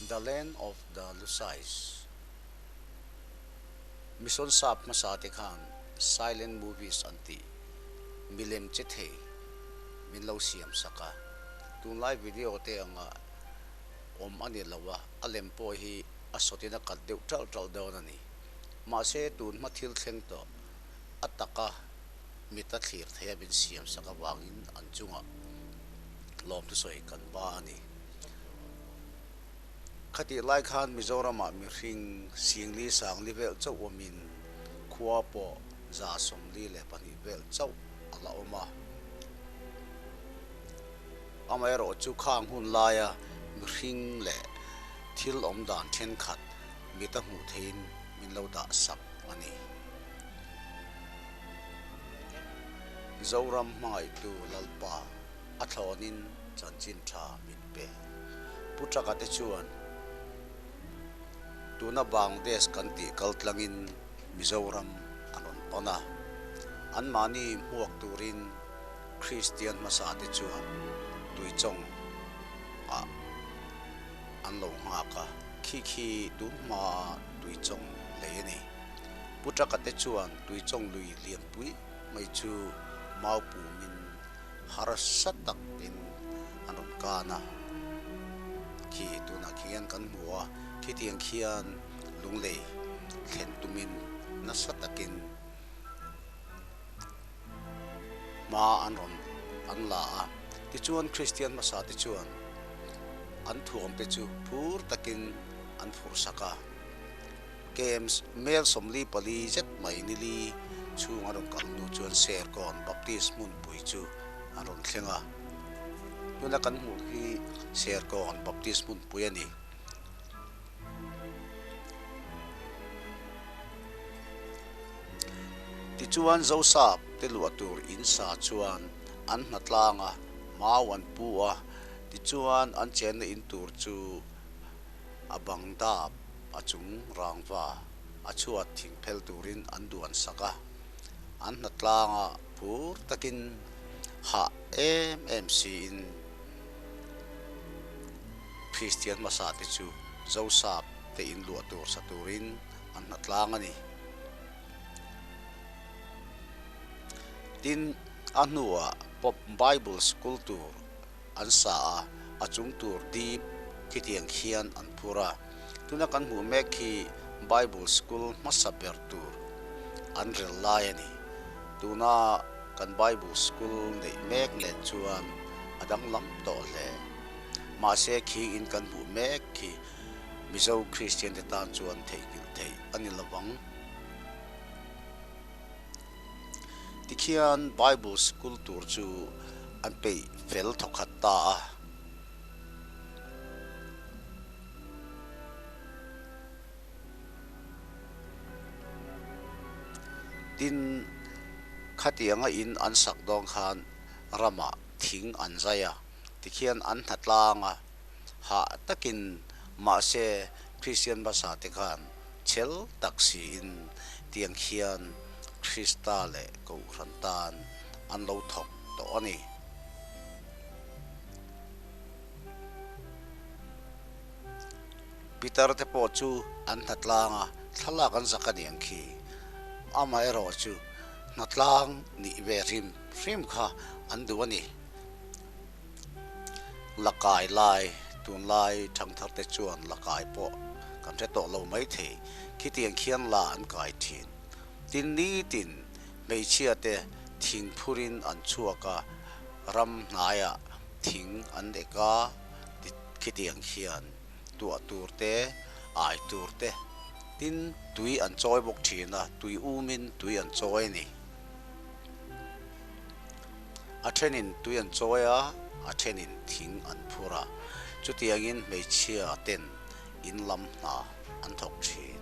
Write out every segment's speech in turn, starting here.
The Land of the Lusais. Mission sap hmasa te khan silent movies an tih milem che thei min lo siam sak a, tunlai video te anga awm a ni lo a, a lem pawh hi a sawtin a kat deuh ṭalh ṭalh dawn a ni. Mahse tun hma thil thleng tawh a taka mit a thlir theia min siam sak avangin an chungah lawm thusawi kan ba a ni. Khatih lai khan Mizoramah mihring Singli Sangli vel chauh awmin khua pawh 142 vel chauh a la awm a. Amaherawhchu khang hun laia mihring leh thil awm dan thenkhat mit a hmuh theihin min lo dah sak a ni. Zoram hmangaihtu Lalpa a thlawnin chanchin tha min pe. Pu Chaka te chuan tuna Bangladesh kan tih kal tlangin Mizoram an rawn pan a, anmahni hmuak turin Kristian hmasa te chuan Tuichawng ah an lo nghak a, khi khi tun hmaa Tuichawng lei a ni. Pu Chaka te chuan Tuichawng lui lianpui mai chu mau pumin harsa takin an rawn kan a, khi tunah khian kan hmu a, khitiang khian lunglei thlen tumin nasa takin hma an rawn an la a. Tichuan Kristian hmasa te chuan an thuam te chu phur takin an phurh sak a. Games mel 44 zet mai nili chhung a rawn kal hnu chuan Serkawn Baptist hmunpui chu a rawn thleng a. Tuna kan hmuh hi Serkawn Baptist hmunpui a ni. Tichuan Zosap te luah tur in sa chuan an hnatlang a, mau an pu a, tichuan an chenna in tur chu a bang dap a chung rangva a chhuat thing phel turin an duan sak a, an hnatlanga phur takin hah em em siin Kristian hmasa te chu Zosap te in luah tur sa turin an hnatlang a ni. Tin, a hnuah Pop Bible School tur an sa a, a chung tur dip khitiang khian an phur a. Tuna kan hmuh mek khi Bible School hmasa ber tur an rel lai a ni. Tuna kan Bible School neih mek nen chuan a danglam tawh hle. Mahse khi in kan hmuh mek khi Mizo Kristian te tan chuan theihnghilh theih a ni lovang. Tikhian Bible School tur chu an peih fel thawkhat ta a. Tin, khatianga in an sak dawn khan ramah thing an zai a, tikhian an hnatlang a, hah takin mahse Kristian hmasa te khan Chhel tak siin tiang khian Krista leh Kohhran tan an lo thawk tawh a ni. Peter te pawh chu an hnatlang a, thlalak an zak a ni ang khi. Amaherawhchu hnatlang nih ve hrim hrim kha an duh a ni. Lakai lai, tunlai thangthar te chuan lakai pawh kan hre tawh lo maithei, khitiang khian la an kai thin. Tin nitin hmeichhia te thing phurin an chhuak a, ram hnaiah thing an ek a, khitiang khian tuah tur te, ai tur te, tin tui an chawi bawk thin a, tui umin tui an chawi a ni. A thenin tui an chawi a, a thenin thing an phur a, chutiangin hmeichhia ten in lam hna an thawk thin.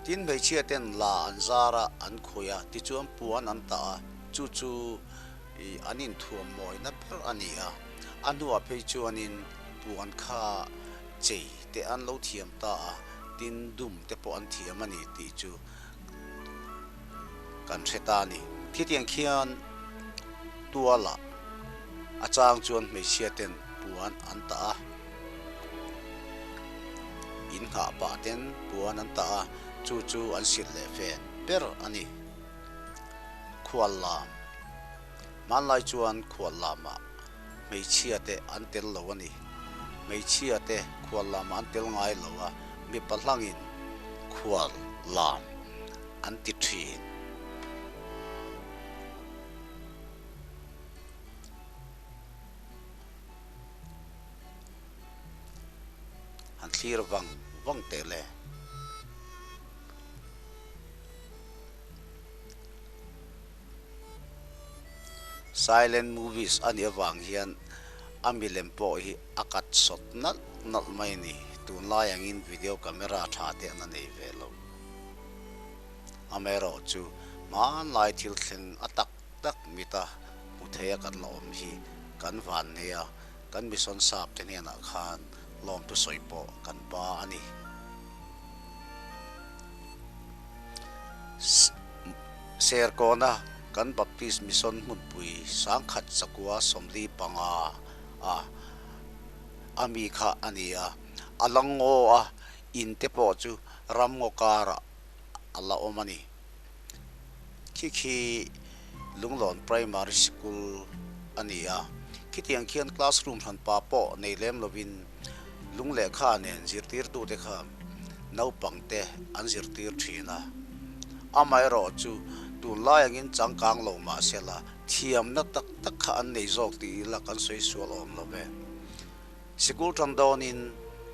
Tin hmeichhia ten la an zar a, an khawi a, tichuan puan an tah a, chu chu an inthuam mawina ber a ni a, a hnuah phei chuanin puan kha Chei te an lo thiam ta a, tin dum te pawh an thiam a ni tih chu kan hre ta a ni. Khitiang khian Tualah a chang chuan hmeichhia ten puan an tah a, in nghah pah ten puan an tah a, chu chu an silh leh fen ber a ni. Khual lam, Hmanlai chuan khual lamah hmeichhia te an tel lo a ni. Hmeichhia te khual lamah an tel ngai lo a, mipa hlangin khual lam an ti thin. Han thlir vang vang teh le. Silent movies a nih avang hian a milem pawh hi a kat sawt nalh nalh mai a ni. Tunlai angin video camera tha te an la nei ve lo. Amaherawhchu, hmanlai thil thleng a tak tak mita hmu theia kan la awm hi kan van nei a, kan mission sap te hnenah khan lawmtu sawi pawh kan ba a ni. Serkawna kan Baptist Mission hmunpui sangkhat zakua 45 a a mi kha a ni a, a la ngaw a, in te pawh chu ram ngaw karah a la awm a ni. Khi khi Lunglawn Primary Sikul a ni a, khitiang khian classroom hranpa pawh nei lem lovin lung lehkha nen zirtirtute kha naupangte an zirtir thin a. Amaherawh chu tunlai angin changkang lo mah sela thiamna tak tak kha an nei zawk tih ila kan sawi sual awm lo ve. Sikul tan dawnin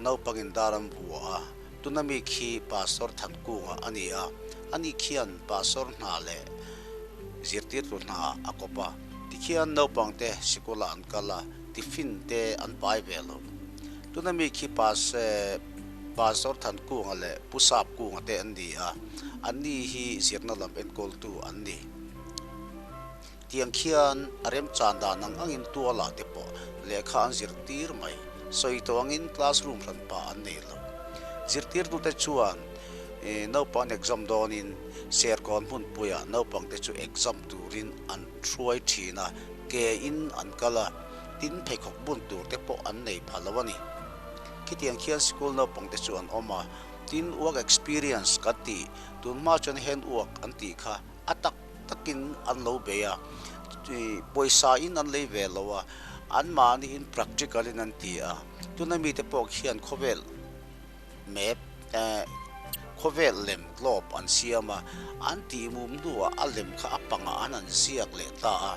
naupangin dar an bua a, tuna mi khi Pastor Thankunga a ni a, ani khian Pastor hna leh zirtirtu hna a kawp a, tikhian naupangte sikulah an kal a, tiffin te an pai ve lo. Tuna mi khi Pastor Thankunga leh Pu Sapkunga te an ni a, anni hi zirna lam enkawltu an ni. Tiang khian a remchan dan ang angin tualah te pawh lehkha an zirtir mai. Sawi tawh angin classroom hranpa an nei lo. Zirtirtute chuan naupang exam dawnin Serkawn hmunpuiah naupangte chu exam turin an hruai thin a, ke in an kal a, tin pheikhawk bun tur te pawh an nei pha lo a ni. Khitiang khian sikul naupangte chu an awm a, tin work experience kan tih tunhma chuan hand work an tih kha a tak takin an lo bei a, pawisa in an lei ve lo a, anmahni in practical in an ti a, tuna mite pawh khian khawvel map eh khawvel lem globe an siam a, an tih mum hnuah a lem kha a pangah an han ziak leh ta a,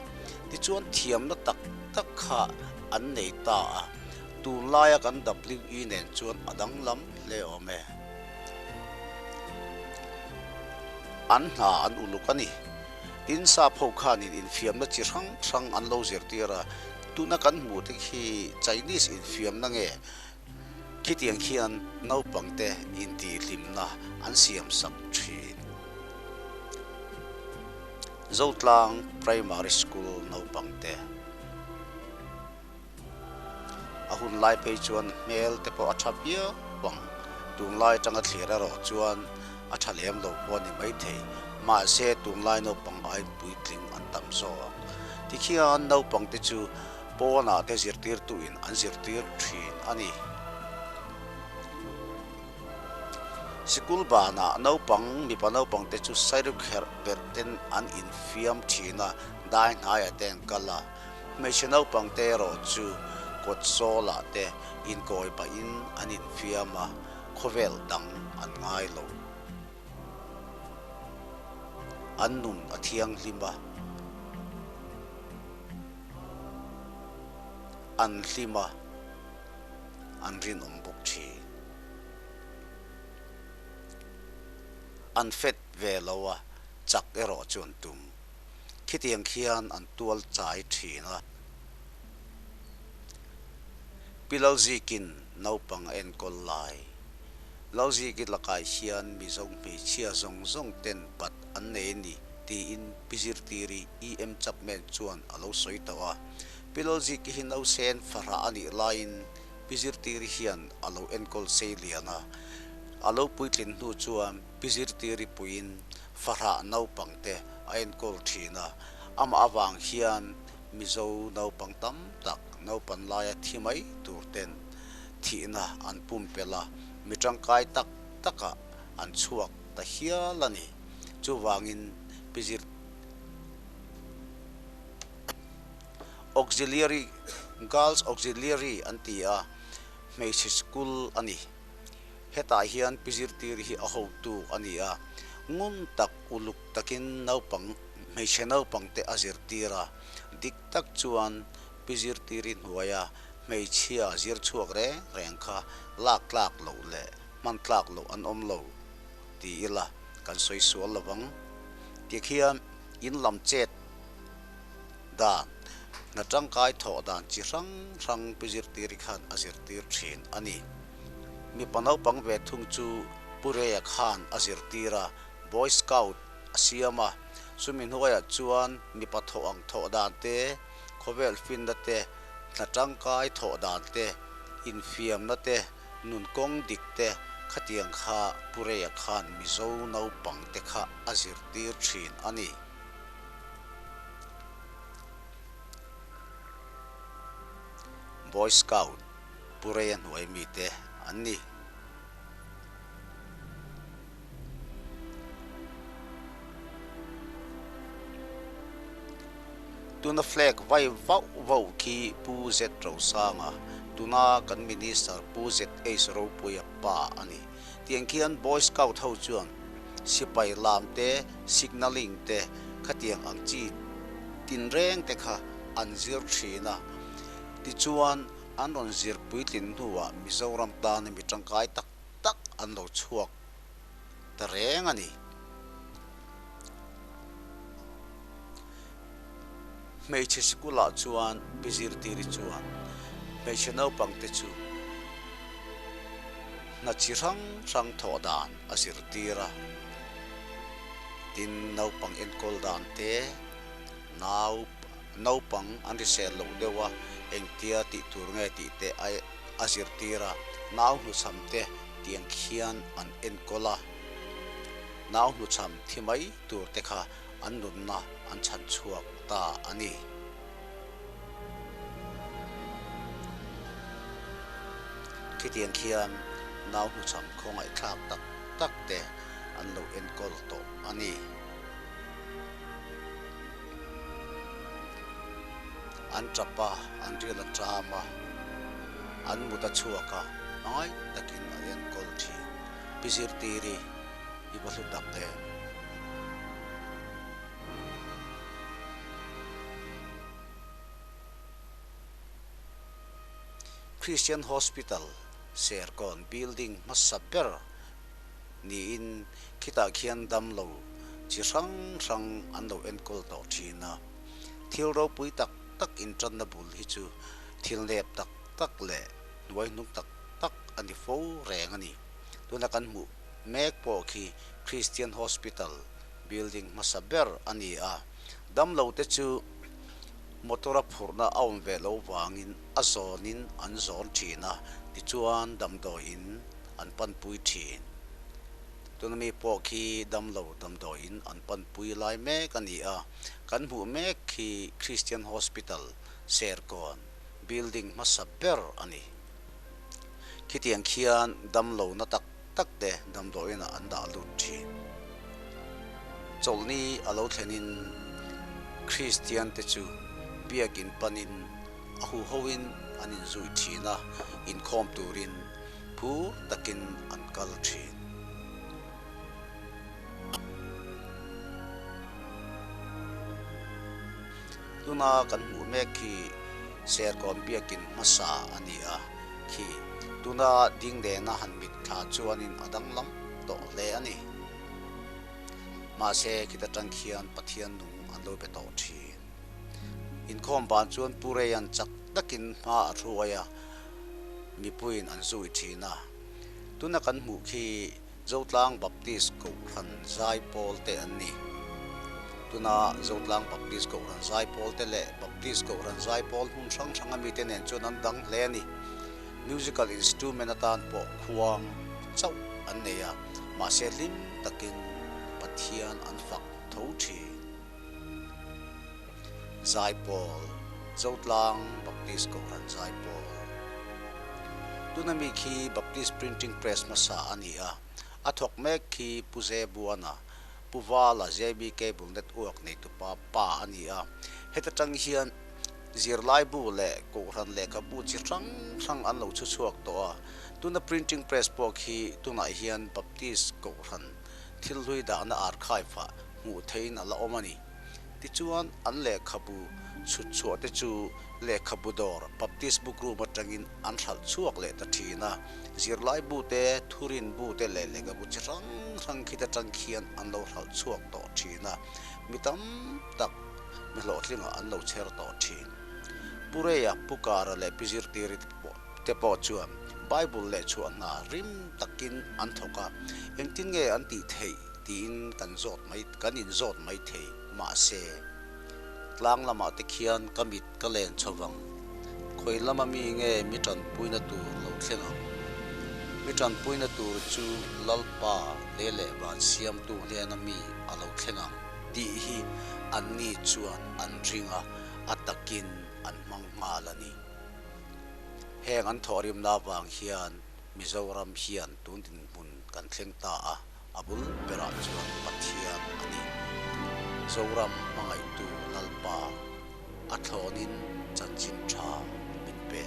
tichuan thiamna tak tak kha an nei ta a, tunlaia kan WE nen chuan a danglam hle awm e. An hna an uluk a ni. Tin, sap ho khanin infiamna chi hrang hrang an lo zirtir a, tuna kan hmuh te khi Chinese infiamna nge khitiang khian naupangte intihhlimna an siamsak thin. Zotlang Primary School naupangte. A hun lai phei chuan hmel te pawh a tha viau ang. Tunlai atanga thlir erawh chuan a tha lem lo pawh a ni maithei. Mahse tunlai naupang aiin puitling an tam zawk. Tikhian naupang te chu pawnah te zirtirtuin an zirtir thin a ni. Sikul banah naupang mipa naupang te chu sairukherh perh ten an infiam thin a, dai hnaiah te an kal a. Hmeichhe naupang te erawh chu kawt zawlah te inkawi pahin an infiam a, khawvel dang an ngai lo. An nun a thianghlim a, an hlim a, an rinawm bawk thin. An fet ve lo a, chak erawh chu an tum. Khitiang khian an tual chai thin a. Pi Lalzikin naupang a enkawl lai. Lalziki lakah hian Mizo hmeichhia zawng zawng ten pat an nei a ni tiin Pi Zirtiri EM Chapman chuan a lo sawi tawh a. Pi Lalziki hi nausen fahrah a nih laiin Pi Zirtiri hian a lo enkawl sei lian a. A lo puitlin hnu chuan Pi Zirtiri puiin fahrah naupangte a enkawl thin a, amah avang hian Mizo naupang tam tak naupan laia thi mai tur ten thihna an pumpelh a, mi tangkai tak takah an chhuak ta hial a ni. Chuvangin Pi Zir Auxiliary, Girls Auxiliary an ti a, hmeichhe school a ni. Hetah hian Pi Zirtir hi a hotu a ni a, ngun tak uluk takin naupang hmeichhe naupangte a zirtir a, dik tak chuan Pi Zirtiri hnuaia hmeichhia zir chhuak reng reng kha lak tlak loh leh hman tlak loh an awm lo ti ila kan sawi sual lo vang. Tikhian in lam chet dan, hna tangkai thawh dan chi hrang hrang Pi Zirtiri khan a zirtir thin a ni. Mipa naupang ve thung chu Pu Reia khan a zirtir a, Boy Scout a siam a, chumi hnuaiah chuan mipa thawh ang thawh dan te, khawvel finna te, hna tangkai thawh dan te, infiamna te, nun kawng dik te khatiang kha Pu Reia khan Mizo naupang te kha a zirtir thin a ni. Boy Scout Pu Reia hnuai mite an ni. Tuna flag vai vauh vauh khi Pu Z Rosanga, tuna kan Minister Pu ZH Ropuia pa a ni. Tiang khian Boy Scout ho chuan sipai lam te, signalling te, khatiang ang chi tinreng te kha an zir thin a. Tichuan an rawn zir puitlin hnuah Mizoram tana mi tangkai tak tak an lo chhuak ta reng a ni. Hmeichhe sikulah chuan Pi Zirtiri chuan hmeichhe naupangte chu hna chi hrang hrang thawh dan a zirtir a. Tin, naupang enkawl dan te, nau naupang an hrisel loh deuh a, engtia tih tur nge tih te a zirtir a, nau hnuchham te tiang khian an enkawl a, nau hnuchham thi mai tur te kha an nunna an chhan chhuak ta a ni. Khitiang khian nau hnuchham khawngaihthlak tak tak te an lo enkawl tawh a ni. An tap a, an rial a ṭam a, an mut a chhuak a, hmangaih takin a enkawl thin. Pi Zirtiri, i va hlu tak em? Christian Hospital, Serkawn building hmasa ber niin khitah khian damlo chi hrang hrang an lo enkawl tawh thin a. Thil ropui tak tak intanna bul hi chu thil nep tak tak leh hnuai hnung tak tak a ni fo reng a ni. Tuna kan hmuh mek pawh khi Christian Hospital building hmasa ber a ni a. Damlo te chu motor a phurhna a awm ve loh vangin a zawnin an zawn thin a, tichuan damdawiin an panpui thin. Tuna mi pawh khi damlo damdawiin an panpui lai mek a ni a, kan hmuh mek khi Christian Hospital, Serkawn, building hmasa ber a ni. Khitiang khian damlo na tak tak te damdawiinah an dah lut thin. Chawlhni a lo thlenin Kristian te chu biakin panin a huhoin an inzui thin a, inkhawm turin phur takin an kal thin. Tuna kan hmuh mek khi Serkawn biakin hmasa a ni a, khi tuna ding nena han mit thla chuanin a danglam tawh hle a ni. Mahse khita tang khian Pathian nung an lo be tawh thin. Inkhawm ban chuan Pu Reian chak takin hma a hruai a, mipuiin an zui thin a. Tuna kan hmuh khi Zotlang Baptist Kohhran Zaipawl te an ni. Tuna Zotlang Baptist Kohhran Zaipawl te leh Baptist Kohhran Zaipawl hmun hrang hranga mite nen chuan an dang hle a ni. Musical instrument atan pawh khuang chauh an nei a, mahse hlim takin Pathian an fak tho thin. Zaipawl. Zotlang Baptist Kohhran Zaipawl. Tuna mi khi Baptist Printing Press hmasa a ni a, a thawk mek khi Pu Zebuana, Pu Vala JB Cable Network neitupa pa a ni a. Heta tang hian zirlaibu leh Kohhran lehkhabu chi hrang hrang an lo chhu chhuak tawh a. Tuna Printing Press pawh khi tunah hian Baptist Kohhran thil hlui dahna archive ah hmuh theihin a la awm a ni. Tichuan, an lehkhabu chhut chhuah te chu lehkhabu dawr Baptist Book Room atangin an hralh chhuak leh ta thin a. Zirlaibu te, thurin bu te leh lehkhabu chi hrang hrang khit atang khian an lo hralh chhuak tawh thin a, mi tam tak mi hlawhtlingah an lo chher tawh thin. Pu Reia, Pu Kara leh Pi Zirtiri te pawh chuan Bible leh chhuah hna rim takin an thawk a, engtin nge an tih theih tiin kan zawt mai kan inzawt mai thei. Mahse, tlang lamah te khian ka mit ka len chho vang. Khawi lama mi nge mi tanpuina tur lo thleng ang? Mi tanpuina tur chu Lalpa lei leh van siamtu hnena mi a lo thleng ang tih hi anni chuan an ring a, a takin an hmang nghal a ni. Heng an thawhrimna avang hian Mizoram hian tun dinhmun kan thleng ta a, a bul berah chuan Pathian a ni. Zoram hmangaihtu Lalpa a thlawnin chanchin tha min pe.